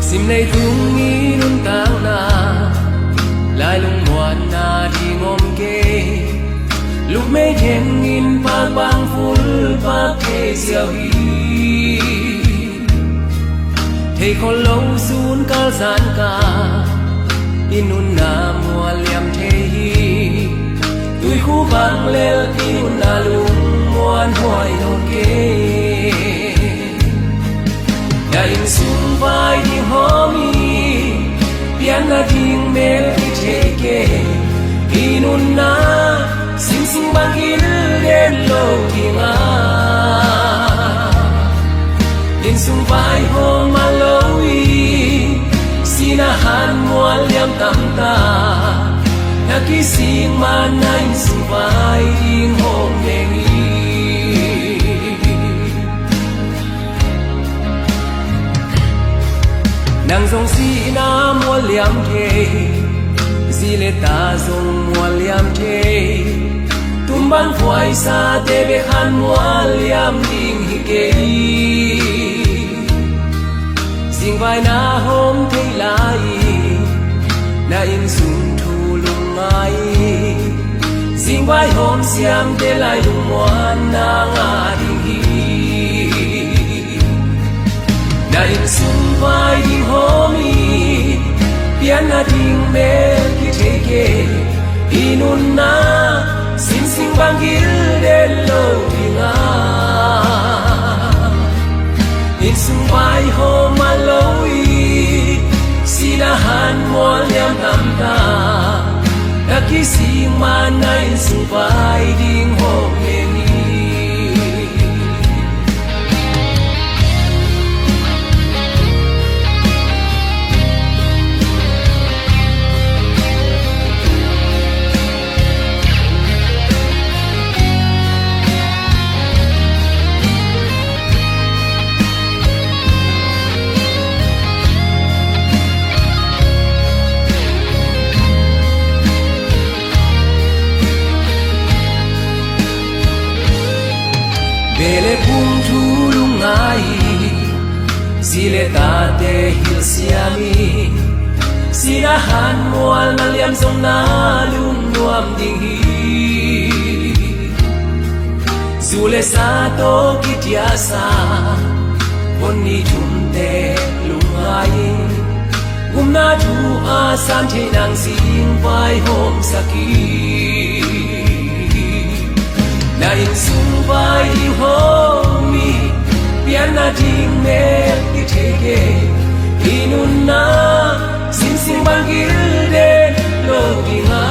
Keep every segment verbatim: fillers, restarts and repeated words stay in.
Simleitung i nuntakna, lai lungmuanna ding om kei. Lukmei khengin pakbang fulpak kei ziau hi. Theikhol lo sun kal zan ka, i nunna mual liam thei hi. Tuikhu bang lel i nunna lungmuan huai lo kei. Na innsung vai ding hawm hi. Pianna ding mel kithei kei. I nunna singsing bangin den lo ding a, innsung vai hawm a lo hi. Sina han mual liam tamta, na kising man na innsung vai ding hawm meng hi. Nang zong sihna mual liam thei, zi le ta zong mual liam thei. Tumbang vuaisate bek han mual liam ding hi kei. Zingvai na hawm thei lai, na innsung thu lungngai. Zingvai hawm siamte lai lungmuanna ngah ding hi. Na innsung vai ding hawm hi. Pianna ding mel kithei kei. I nunna singsing bangin den lo ding a, innsung vai hawm a lo hi. Sina han mual liam tamta, na kising man na innsung vai ding hawm meng hi. Beh le phung thu lungngai, zi le tate hilh siam hi. Sina han mual na liam zong na lungnuam ding hi. Zu le sa tawh kitiasa, von ni thumte lungngai in. Gumna thu a san thei nang zingvai hawmsak hi. Na innsung vai ding hawm hi. Pianna ding mel kithei kei. I nunna singsing bangin den lo ding a,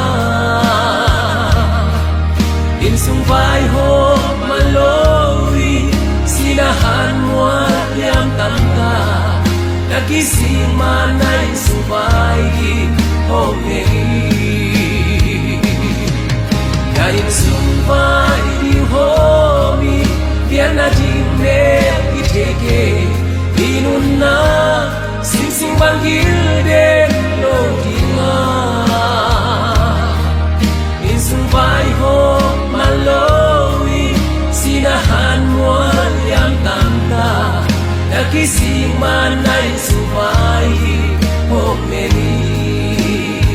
innsung vai hawm a lo hi. Sina han mual liam tamta, na kising man na innsung vai ding hawm meng hi. Na innsung vai ding hawm hi. Pianna ding mel kithei kei. I nunna singsing bangin den lo ding a, innsung vai hawm a lo hi. Sina han mual liam tamta, na kising man na innsung vai ding hawm meng hi.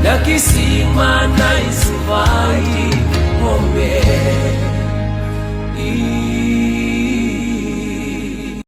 Na kising man na innsung vai ding